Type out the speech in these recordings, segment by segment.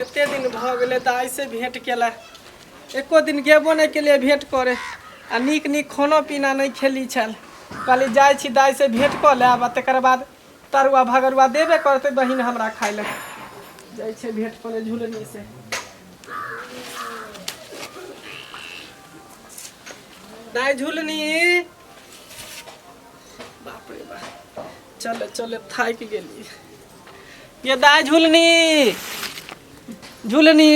कते दिन भऽ गेलै दाइसँ भेँट केला, एको दिन गेबो नहि केलियै भेँट करे आ नीक नीक खानो पीना नहि खेली छल। कहली जाइ छी दाइसँ भेँट कऽ लेब आ तकर बाद तरुआ भगरुआ देबे करतै बहिन हमरा खाइ लए। जाइ छै भेँट करे झुलनीसँ। दाइ झुलनी, बाप रे बाप, चले चले थाकि गेली। ये दाइ झुलनी, झुलनी।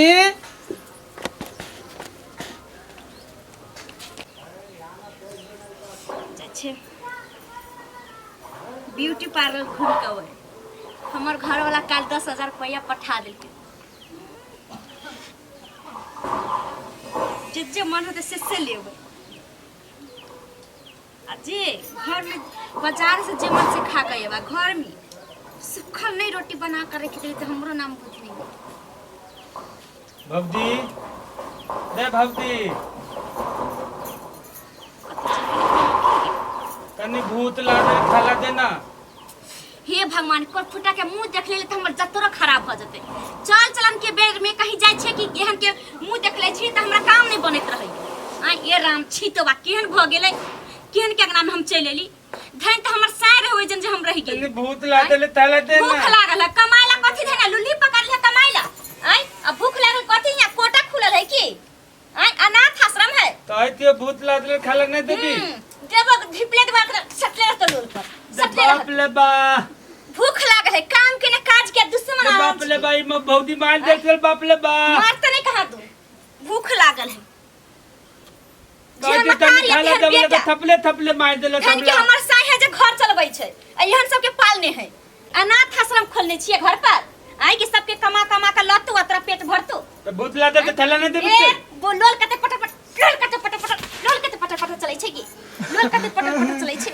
छै ब्यूटी पार्लर घूम के अबै। हमर घरवाला काल्हि 10,000 रुपैआ पठा देलकै। जे जे मन होतै से से लेबै आ जे घरमे बाजार से जे मन से खा के अयबा। घरमे सुखल नहीं रोटी बना कर रख देली तो हमरो नाम बुझनी। भौजी रे भौजी, कनी भूत ला दे खाला देना। हे भगवान, कोर फुटा के मुंह देख ले तो हमर जतरो खराब हो जते। चल चलन के बेर में कहीं जाय छे कि एहन के मुंह देख ले छी त हमरा काम नहीं बनैत रहै। आ ये राम छी तो बा केहन भ गेलै, केहन के अंगना में हम चलि एली। धन त हमर साय रहे जन जे हम रहि गेली। कनी भूत ला दे थाला देना। भूख लागल है, कमाइला कथी धन लुल्ली पकड़ ले कमाइला। आय अब भूख लागल कथी, यहाँ कोटा खुलल है की? आय अनाथ आश्रम है? तो आइते भूत ला दे खाला नहीं देबी? देबो धिपले देबो एकरा सटले रहतो लोल पर सटले बाप रहत। ले बा, भूख लागल है, काम के ने काज के दुश्मन ले आराम बाप ले छै। बा, ई म भौजी मार दे चल बाप ले बा। मारते नहीं कहा तू, भूख लागल है। कहै जेहन छै तनी मकारी खाला तेहन देबले बेटा। तऽ थपले थपले मारि देले। धन के थपला हमर साई है जे घर चलबै छै आ एहन सबके पालने है। अनाथ आश्रम खोलने छियै घर पर आइ कि सबके कमा कमा के लतू आ तोरा पेट भरतू। तऽ भूत ला दे तऽ थैला नहि देबी। ए वो लोल कते पटापट, लोल कते पटापट, लोल कते पटापट चलै छै की, लोल कते पटापट चलै छै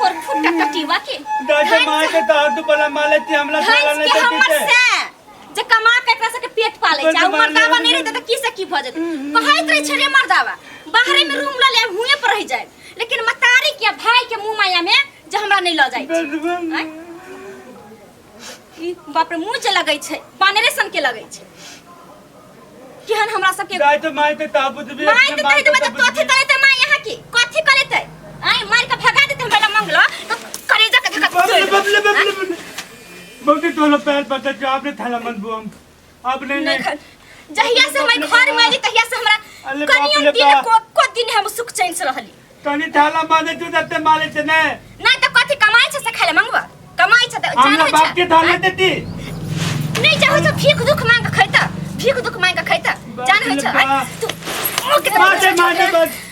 और फुटा कटीवा के। दादा मार के तऽ तू बला माले छी हमरा थैला धन नहि के देती हमर ते। से जे कमा के एकरा सबके पेट पालै छै आ बड्ड मर्दावा मारले। नहि रहतै तऽ की से की भऽ जेतै। कहैत रहै छै रे मर्दावा बाहरे में रूम लऽ ले हुएं पर रहि जाए, लेकिन मतारी के भाई के मुंह माया में जे हमरा नहि लऽ जाइ छै। आँय? ई बाप रे, मुँह जे लगै छै बानरे सन के लगै छै। केहन हमरा सबके दाइ तऽ मार के तऽ बुझबी। माय तऽ कहि देबै तऽ कथी करेतै माय यहाँ की कथी करेतै? आँय, मारि के भगा देतै। हमरा मंगलो तऽ करेजा के धक्का बाप रे बाप रे बाप रे, बहुते तोलो पैर पकड़ के आपने थैला मत बुम अब नहीं। नहीं खन जहिया से हम घर में आली तहिया से हमरा अरे बाप कनियो रे दिन बाप। को को दिन हम सुख चैन से रहली। कनी थैला माने तू तते माले छै ने। नहीं तऽ कथी कमाइ छै से खाय ले मंगवा कमाइ छै तऽ हमरा जानै बाप छै। के थाला देती। नहीं चाहो तो भीख दुख मांग के खैता, भीख दुख मांग के खैता। बाप जान होइ रे छै। बाप। तू मुँह के मार दे बस।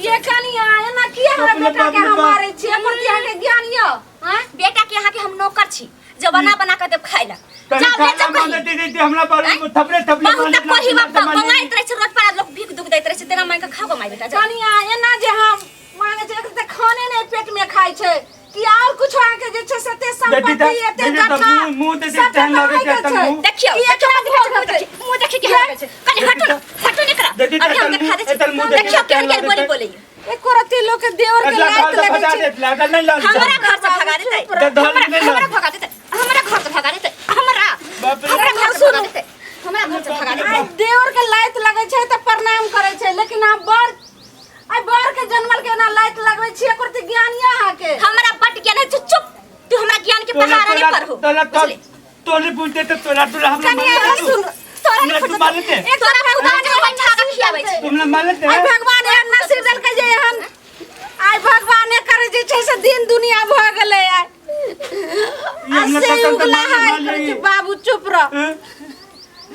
ये कनिया एना किया हमरा बाप रे बेटा के बाप रे हम बाप। मारै छी? एकर अहाँ के ज्ञान यऽ? आँय? बेटा के यहाँ के हम नौकर छी जे बना बना के देब खाय ला। कनी जाओ ले थाला जाओ माने कहीं। दे दे हमरा पर आँय? थपले थपले बहुत माले कोही बाप मंगाइत रहे छै रोड पर लोग भीख दुख दैत रहे छै तेना मांग के खाओ माय बेटा जाओ। कनिया एना जे हम मांगे छै, एक तऽ खाने नहि पेट में खाइ छै कि और कुछ अहाँके जे छै से एते बेटी संपत्ति तऽ- एते बेटी तऽ जथा मुँह- मुँह तऽ सबटा तेहन लगै छै, अहाँके तऽ छै। मुँह- देखियौ कि देखियौ एकरा देखियौ भोग हेतै? मुँह देखियौ केहन लगै छै। कनि हटू ने, हटू ने एकरा। देखी अभी हम तऽ देखा दै छी। एकर मुँह देखी देखियौ तऽ केहन केहन लगै बोली छै। बोलैया। एको रत्ती लोक के देवर के अगला लात घर से लगै भगा छै। देत लागल नहीं लाल। हमरा घर से भगा देतै। तऽ धर हमरा नहि हमरा लाल। भगा देतै, हमरा घर से भगा देतै, हमरा बाप रे। हमरा घर से भगा देतै, हमरा घर से भगा देतै। आइ देवर के लात लगै छै तऽ प्रणाम करै छै, लेकिन अहाँ बड़ आइ बड़ के जनमल के एना लात लगबै छी, एको रत्ती ज्ञान यऽ अहाँके? हमरा बड ज्ञान है। चुप, तू हमरा ज्ञान के तोला पहाड़ा नहीं तोला पढ़ो। तोला बुझली? तोले पूछते तो तोला तोला हमरा कनिया मारले एना तू। सुन। तोरा हमरा नहीं तू मारले ते। एक तोरा खुदा के बैठा के खियाबै छै। तुमने मारले ते। आइ भगवान एहन नसीब देलकै जे एहन आइ भगवान एकर जे छै से दिन दुनिया भऽ गेलै आइ। ई आ हमरा से तखन तऽ उगला मारले है मारले। करै छै, बाबू चुप रह। हँ?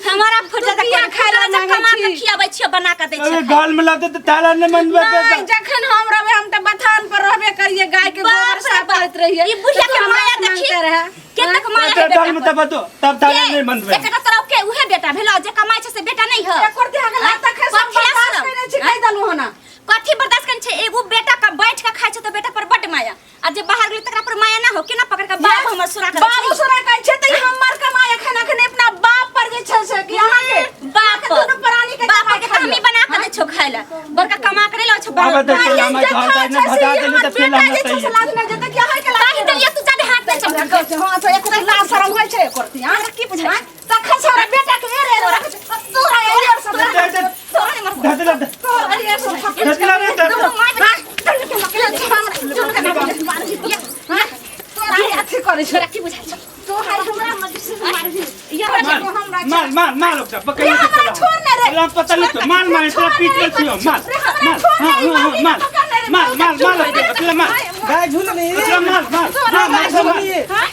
हमारा फुर्सत तू किया खाय खाय ला ला कमा के मांगै छी? खियाबै छियै, बना के दै अरे छियै। गाल में लाते तो ताला नहीं मनबे। नहीं, जखन हम रहबै हम तऽ बथान पर रहबे करिए, गाय के बाप गोबर रे साफ बाप। करैत रहिए। ई बुढ़िया तऽ के तू हमरा माया से देखी। मांगते रहे। के तक माया है तब बेटा दाल में पर। तब तो तब ताला के? नहीं मनबे। एकटा तोरा के उहे बेटा भेलो जे कमाइ छै से बेटा नहीं है। एकर देह के लात तखन सब कथी बर्दाश्त आश्रम? करै छी, कहि देलहुँ हन। कथी बर्दाश्त करै छै? एगो बेटा के बैठ के खाइ छै तऽ बेटा पर बड माया आ जे बाहर गेलै तकरा पर माया ना हो। केना पकड़ के बाप हमर सुरा करै बाबू छै। सोरा कहै छै तऽ ई हमर कमाई एखन एखन अपना बाप पर जे छै से कि अहाँके बाप अहाँके दुनू प्राणी के बाप कमाई के तऽ हमही बना के दै छौ खाइ लए, बड़का कमा के नहि लाबै छौ। आब बाप देखियौ, हमर घर जथा दाइ ने छै से भगा ई देली हमर तऽ फेर बेटा हमरा जे छै से सही। लाज नहि जेतै कि अहाँके लाज कहि देलियै तू जादे हाथ नहि चमका। हँ, से एको लाज शरम होइ छै एकर? हमरा की बुझाइ छै? तखन से हमरा बेटा छै। मार मार मार ओकरा पकड़ रे के हमरा चला। छोड़ ने रे। ला पता नहीं तो मार मार तोरा पीट के छियो मार रे हमरा मार छोड़ ने, हाँ, ई हाँ, हाँ, बाबी मार के पकड़ ने रे, मार बहुत मार चुप मार हो ओकरा जा। ओकरा मार गाय झुलनी ओकरा मार मार मार मार मार हाँ?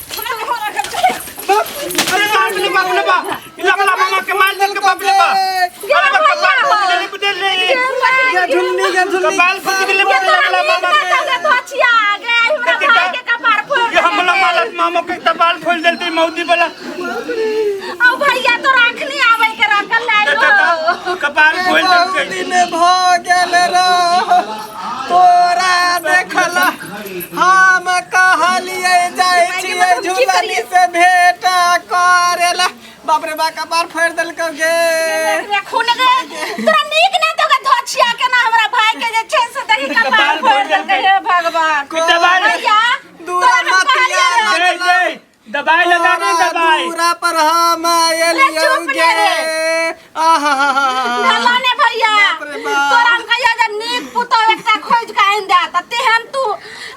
अरे मार ले बाप ले बाप लगला मामा के मार दल के बाप ले बाप अरे बाप कपाल फूट गेलै बुझल रे गे झुलनी गे झुलनी कपाल फूट गेलै ये बुझल तोरा लगला नीक मामा ना के चले तो अछिया गे हमरा कते भाई के कपार फोड़ ये हमला देलकै। मालत मामा के कपाल फोड़ देलते मौदी वाला औ भैया तोरा अखनी आबै के रखल लाइलो कपाल फोड़ बहुत देलते दिन भ गेल रह तोरा देखल हम कहलिए जाइ छियै झुलनी से भेंट करेला बाप रे बा कपार फोड़ देलकौ गे रे खून गे तोरा नीक ना तो धोछिया के ना हमरा भाई के जे छै से देखी कपार फोड़ देलकै हे भगवान दबाई भैया दूरा तोरा हम मतिया कहलियै दे दे दबाई लगा दे तोरा दबाई दूरा पर हम एलियौ चुप गे ने आहा ढला ने भैया बाप रे बाप। तोरा हम कहियो जे नीक पुतोह एकटा खोज के आनि दे त तेहन तू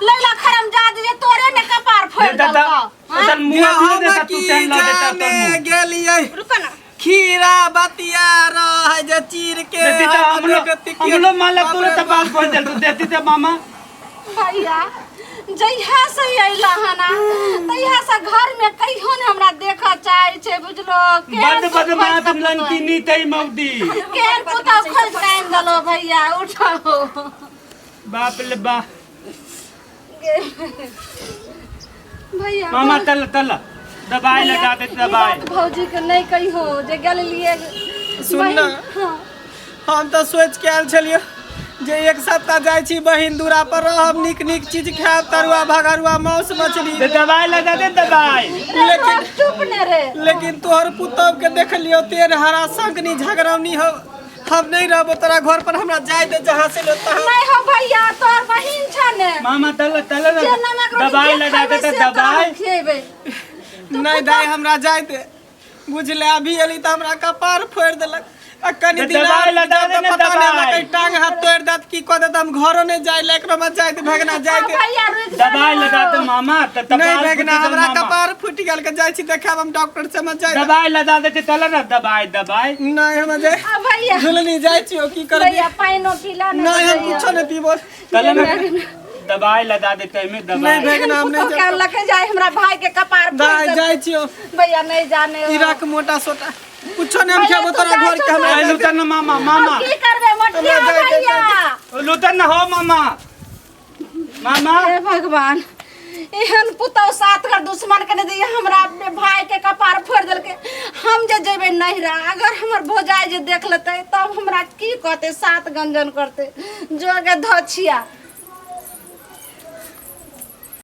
लैला खरम जा जे तोरे ने कपार फोड़ दे दादा देलकौ उधर मुंह हम दे देता तू की तेन ला देता तोर जाने मुंह गेलियै रुको ना खीरा बतिया रह जे चीर के देती तो हम हम लोग देखती हम लोग माला बाप तोरे रे कपाल फोड़ देलते देती तो मामा भैया जहिया से अइला हना तहिया से घर में कहियो ने हमरा देखऽ चाहे छै बुझलो केहन बद तू खोज बदमाश के पुतोह। लंकी तई मौदी केहन पुतोह खोज के आनि देलो भैया उठाओ बाप ले बा भैया मामा तल तल दबाई लगा दे ई दबाई बात भौजी के नहीं कहियो जे गेलिए सुन ना। हाँ हम तऽ सोचि के आयल छलियै जे एक सप्ताह जाइ छी बहिन दूरा पर रहब नीक नीक चीज खायब तरुआ भगरुआ मांस मछली दे दबाई लगा दे दबाई लेकिन चुप ने रे लेकिन तोहर पुतहु के देखलियो तेर हरा संकनी झगड़ौनी हो हम नहीं रहबो तोरा घर पर हमरा जाय दे जहाँ से लो तहाँ नहीं हो भैया तोहर बहिन छ ने मामा तल तल जे नमक रोटी दबाई जे लगा दे खैबै तो से तोरा दबाई हम खियेबै नहीं दाई हमरा जाय दे बुझले अभी एली तऽ हमरा कपार फोड़ि देलक आ कनि तऽ दिन दबाइ आओर लगा बीतत दे तऽ ने पता नहि हमरा दबाइ। कहीं टांग हाथ तोड़ि देत की कऽ देत हम घरो नहि जाय लायक हमरा जाय दे भगना जाय आ दे भैया रुकि जा दबाई ने। लगा दे मामा त नहीं कपाल भगना फूट गेल हमरा मामा कपार फूटि गेल के जाइ छी देखाब हम डॉक्टर से हमरा जाय दे। दबाई लगा दे तल ना दबाई दबाई नहीं हमरा जाय आ भैया झुलनी जाइ छियो की करबी भैया पानिओ पीला ने नहीं हम भैया। कुछो नहीं पीबो तल ना दबाई लगा दे तै में नहीं दबाई भगना हम नहीं पुतोह के जाब लके जाय हमरा भाई के कपार फोड़ दाइ देलकै। जाइ छियो भैया नहीं जाने ई रख मोटा सोटा कुछो नहीं हम भैया, खेबो तू तोरा जाइ घर छौ के हमरा ए जाय दे। लुतन ना मामा मामा अब की करबे मोटिया हमरा जाय दे, भैया लुतन ना हो मामा मामा हे भगवान एहन पुतौह सात घर दुश्मन के नहीं दिए हमरा अपने भाई के कपार फोड़ देलकै हम जे जेबै नैहरा अगर हमर भौजाई जे देख लेतै तब हमरा की कहतै सात गंजन करतै जोगे धोछिया